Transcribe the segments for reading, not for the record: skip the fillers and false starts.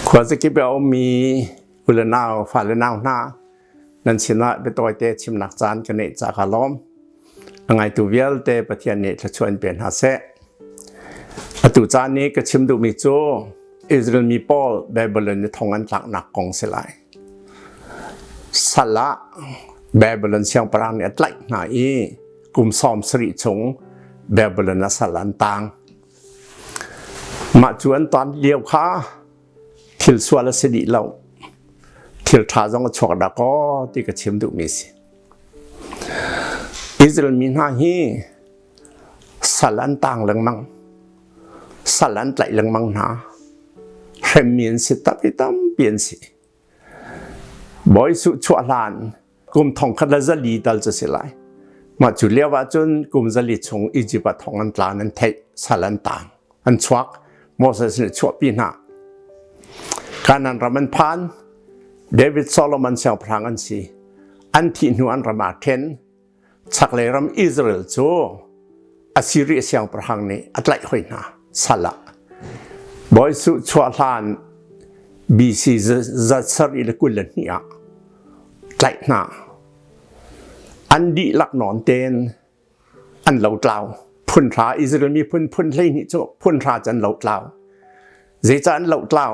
Khuazakip a ummi u le nau, fale nau hna, nan sinah biatawite chimnak caan ka neih ca ka lawm. A ngaitu vialte Pathian nih thluachuah in pe hna seh. Atu caan i ka chim duhmi cu Israel mi pawl Babylon i thong an tlaknak kong si lai. Sal ah Babylon siangpahrang nih a tlaih hna i kum 70 chung Babylon ah sal an tang. Mah cu an tan lio kha thil sual a si dih lo. Thil ṭha zong a chuak dah kaw ti ka chim duhmi si. Israel mi hna hi sal an tang lengmang. Sal an tlaih lengmang hna. Hremmi an si tampi tampi an si. Bawi Suh chuah hlan kum thong khat le zali tal cu si lai. Mah cu lio ah cun kum zali chung Egypt ah thong an tla an theih sal an tang an chuak Moses nih chuahpi hna. Kanan ram an phan David Solomon siangpahrang an si. An thih hnu an ram aa ṭhen. Chaklei ram Israel cu Assyria siangpahrang nih a tlaih hoi hna sal ah. Bawi Suh chuah hlan BC zat sarih le 22 ah tlaih hna. An dihlak nawn tein an lotlau. Phun hra Israel mi phun phun 12 cu phun hra cu an lotlau. Zeicah an lotlau?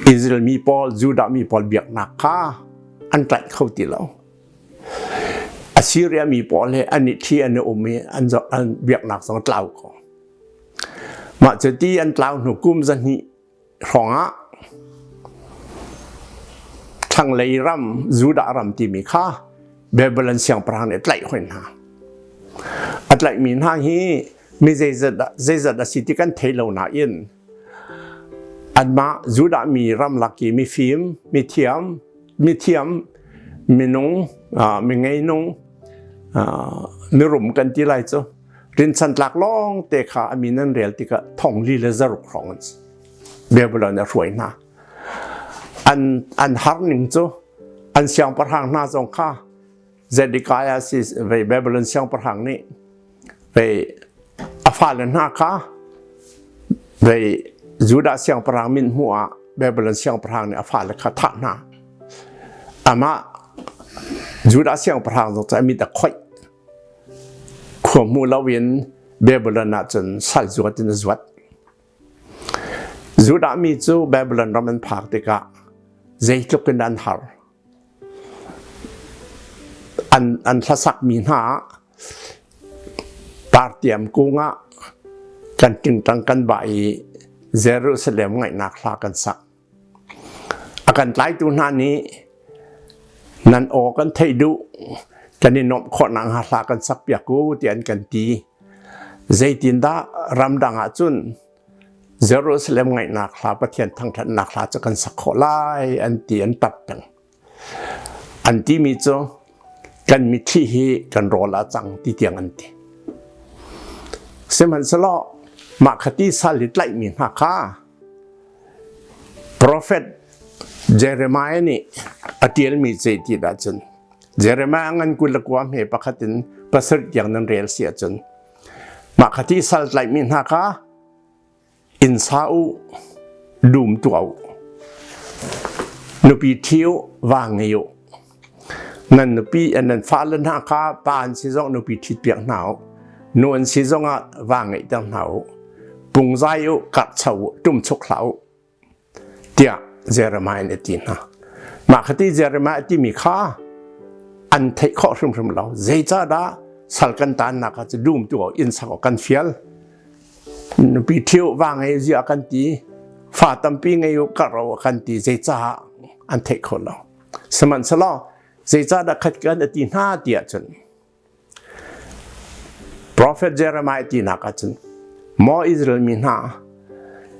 Israel mi pawl, Judah mi pawl biaknak kha an tlaih kho ti lo. Assyria mi pawl he an i thli an i um i an, an biaknak zong a tlau ko. Mah cu ti an tlau hnu kum zahnih hrawng ah thlanglei ram Judah ram timi kha Babylon siangpahrang nih a tlaih hoi hna. A tlaihmi hna hi mi zeizat zeizat a si ti kan thei lo nain anmah Judah mi ramlak i mifim, mithiam, mithiam, minung, mi ngeinung, mirum kan ti lai cu rinsan tlak lawng te kha a min an rel tikah thong li le zaruk hrawng an si. Babylon a hruai hna. An an har ning cu an siangpahrang hna zong kha Zedekiah si vei Babylon siangpahrang nih vei a fale hna kha vei Judah siangpahrang min hmuh ah Babylon siangpahrang nih a fale kha thah hna. Amah Judah siangpahrang zong cu a mit a khoih. Khua hmu loin Babylon ah cun sal zuat in a zuat. Judah mi cu Babylon ram an phak tikah zeitluk in an har. An, an hlasakmi hna ah partiam kung ah kan tingtang kan bah i Jerusalem ngaihnak hla kan sak. A kan tlaitu hna nih nan aw kan theih duh, kan i nuamh khawh nakhnga hla kan sakpiak u tiah an kan ti. Zeitindah ramdang ah cun Jerusalem ngaihnak hla Pathian thangṭhatnak hla cu kan sak khawh lai an ti an tap peng. An timi cu kan mitthli hi kan rawl ah cang ti tiang an ti. Sihmanhsehlaw mah khati sal i tlaihmi hna kha Profet Jeremiah nih a ṭialmi zei ti dah cun Jeremiah ngan 29 hme pakhat in pasarih tiang nan rel si ahcun mah khati sal tlaihmi hna kha inn sa u dum tuah u nupi ṭhi u va ngei u nan nupi nan fale hna kha pa an si zong nupi ṭhit piak hna u nu an si zongah va ngeihter hna u pungzai u karhcho u ṭumchuk hlah u tiah Jeremiah nih a ti hna. Mah khati Jeremiah a timi kha an theih khawh hrimhrim lo. Zeicahdah sal kan taannak ah cu dum tu inn sak awk kan fial. Nupi ṭhio va ngei zia kan ti, fa tampi ngei u karh u kan ti zeicah an theih kho lo. Sihmanhsehlaw zeicahdah khat kan a ti hna tiah cun Profet Jeremiah tinak ahcun Maw Israel mi hna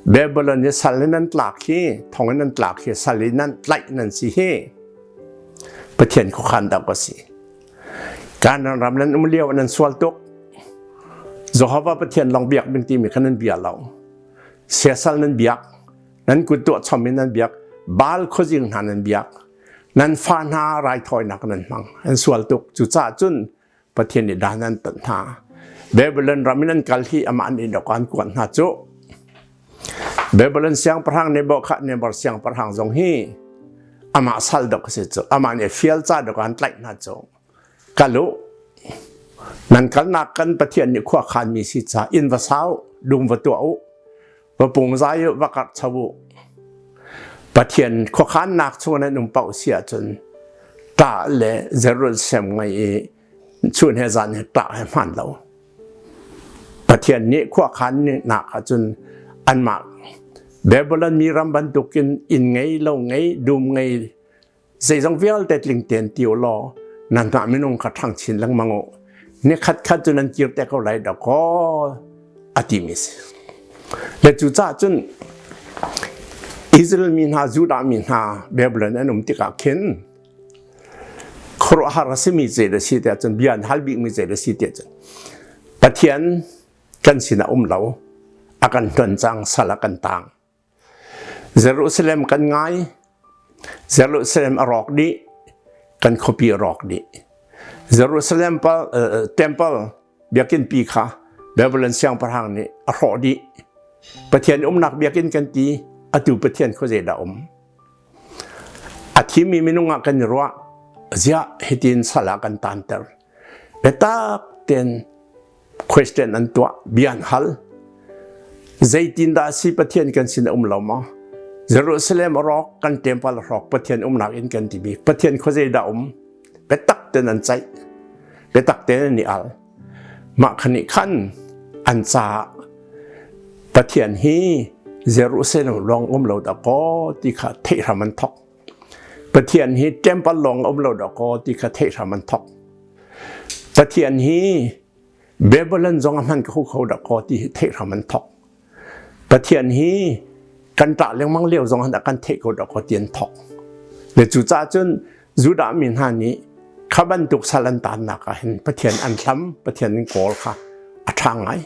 Babylon i sal in nan tlak hi thong in nan tlak hi sal in nan tlaih nan si hi Pathian khuakhan dah ka si Kanaan ram nan um lio nan sual tuk Jehovah Pathian lawng biak ding timi kha nan bia lo siasal nan biak nan kut tuah chom in nan biak Baal khuazing hna nan biak nan fa hna raithawinak nan hmang an sual tuk cucaah cun Pathian nih dan an tat hna. Babylon ram in an kal hi amah nih dok an kuat hna cu. Babylon siangpahrang Nebuchadnezzar siangpahrang zong hi amah sal dok a si cu. Amah nih fial ca dok an tlaih hna cu. Kal u. Nan kalnak kan Pathian nih khua khanmi si ca inn va sau, dum va tuah u. Va pung zai u, va karh cho u. Pathian khuakhannak chung nan um paoh si ahcun ṭah le Jerusalem ngai i chun he zan he ṭah he hmaan lo. Pathian nih khuakhan nak ahcun anmah Babylon mi ram bantukin inn ngei, lo ngei, dum ngei, zeizong vialte tling tein ti u law nanmah minung kha ṭhang chin lengmang u. Ni khat khat cu nan kir te ko lai dakaw a timi si. Le cucaah cun Israel mi hna, Judah mi hna Babylon an um tikah khin khuaruahhar a simi zei a si tiah cun bia an hal bikmi zei a si tiah cun Pathian kan sinah um lo a kan hnon cang sal a kan tang Jerusalem kan ngai. Jerusalem a rawk dih. Kan khuapi a rawk dih. Jerusalem temple biakinn pi kha Babylon siangpahrang nih a hrawh dih. Pathian umnak biakinn kan ti, atu Pathian khuazei dah um? A thimi minung ah kan i ruah. Ziah hitin sal ah kan tanter. Biatak tein question an tuah, bia an hal. Zeitindah a si Pathian kan sin a um lo maw? Jerusalem a rawk, kan temple a hrawk, Pathian umnak in kan timi. Pathian khuazei dah um? Biatak ten an ceih. Biatak ten an i al. Mah khan nih khan an caah Pathian hi Jerusalem lawng um lo dah kaw ti kha theih hram an thok. Pathian hi temple lawng um lo dah kaw ti kha theih hram an thok. Pathian hi Babylon zong a hman kho kho dah kaw ti hi theih hram an thok. Pathian hi kan ṭah lengmang lio zong ah kan theih ko dah kaw ti an thok. Le cucaah cun Judah mi hna nih kha bantuk sal an taannak ah hin Pathian an hlam, Pathian an kawl kha a ṭha ngai.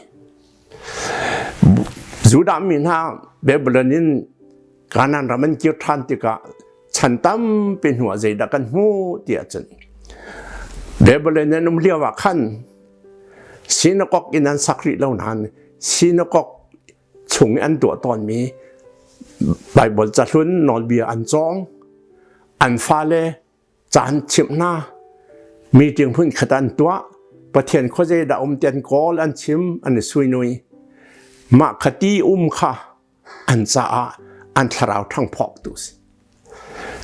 Judah mi hna Babylon in Kanaan ram an kir ṭhan tikah chan tampi hnuah zeidah kan hmuh ti ahcun Babylon an um lio ah khan synagogue in an sak rih lo nain synagogue chung i an tuah tawnmi Baibal cahlun nawlbia an cawng an fale caan chimh hna meeting hmun khat an tuah Pathian khuazei dah um ti an kawl an chim an i suinui mah khati um kha an caah an thlarau ṭhangphawktu si.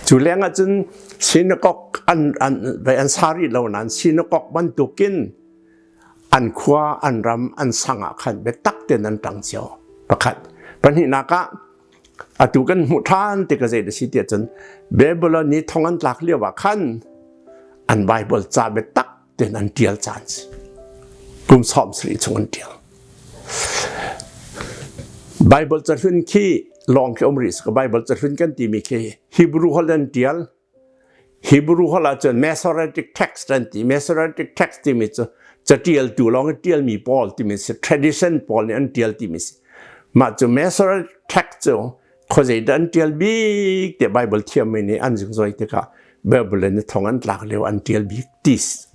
Cu lengah cun synagogue an an an sa rih lo nain synagogue bantukin an khua an ram an sang ah khan biatak tein an ṭang cio. Pakhat. Pahnihnak ah atu kan hmuh ṭhan ti ka zei da si tiah cun Babylon ni thong an tlak lio ah khan an Bible ca biatak tein an ṭial caan si. Kum 70 chung an ṭial. Bible cahlun khi lawng khi um rih si Bible cahlun kan timi khi Hebrew holh an ṭial. Hebrew holh ahcun Masoretic text an ti. Masoretic text timi cu caṭialtu lawng i ṭialmi pawl timi si. Tradition pawl nih an ṭial timi si. Mah cu Masoretic text cu khuazei dah an ṭial bik tiah Bible thiammi nih an zungzoi tikah Bible in thong an tlak lio an ṭial bik ti si.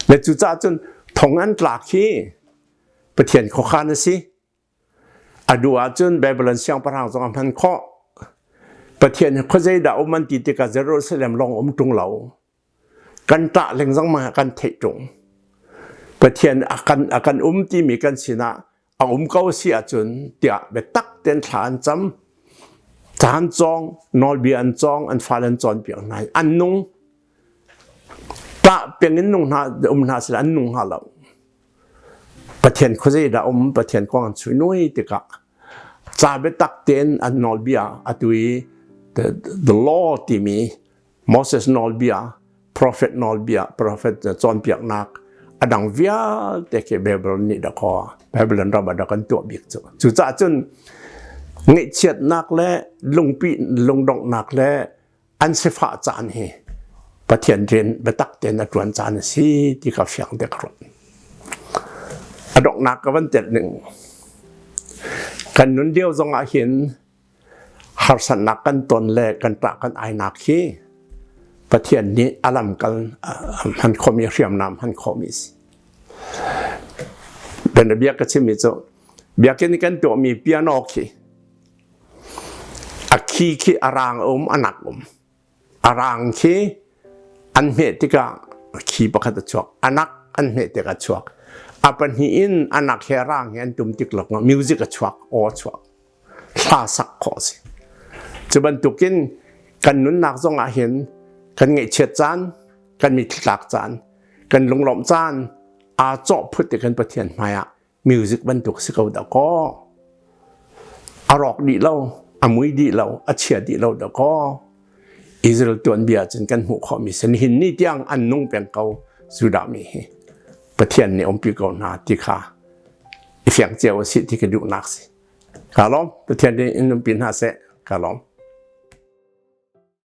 Le cucaah cun thong an tlak hi Pathian khuakhan a si. A duh ahcun Babylon siangpahrang zong a hman khawh. Pathian hi khuazei dah um an ti tikah Jerusalem lawng um ṭung lo. Kan ṭah lengzang ah kan theih ṭung. Pathian a kan, a kan um timi kan sinah a um ko si ahcun tiah biatak tein thla an cam. Caan cawng, nawlbia an cawng, an fale an cawnpiak hna i an nung. Ṭah peng in nung hna, um hna sila an nung hnga lo. Pathian khuazei dah um, Pathian kong an suinui tikah ca biatak tein an nawlbia atu i the, the law timi Moses nawlbia, prophet nawlbia, prophet cawnpiaknak a dang vialte khi Babylon nih dakaw Babylon ram ah rak an tuah bik cu. Cucaah cun ngaihchiatnak le lungpi lungdonghnak le an sifah caan hi Pathian rian biatak tein a ṭuan caan a si ti kha fiang te ka ruat. A donghnak ka van telh ning kan nun lio zong ah hin harsatnak kan ton le kan ṭah kan ainak hi Pathian nih a lamkal hman khawhmi hriamnam hman khawhmi si. Bianabia ka chimmi cu biakinn kan tuahmi piano khi a khi khi a rang um a nak um. A rang khi an hmeh tikah khi pakhat a chuak. A nak an hmeh tikah a chuak. A pahnih in a nak he a rang he an tum tik lawngah music a chuak, aw a chuak. Hla sak khawh a si. Cu bantukin kan nunnak zong ah hin kan ngaihchiat caan, kan mitthli tlak caan, kan lunglawmh caan aa cawh phut ti kan Pathian hmai ah music bantuk si ko dah kaw. A rawk dih lo, a mui dih lo, a chia dih lo dah kaw. Israel tuanbia cun kan hmuh khawhmi si nihin ni tiang an nung peng ko Judah mi hi. Pathian nih umpi ko hna ti kha i fiang cio a si ti ka duhnak si. Ka lawm. Pathian nih in umpi hna seh. Ka lawm.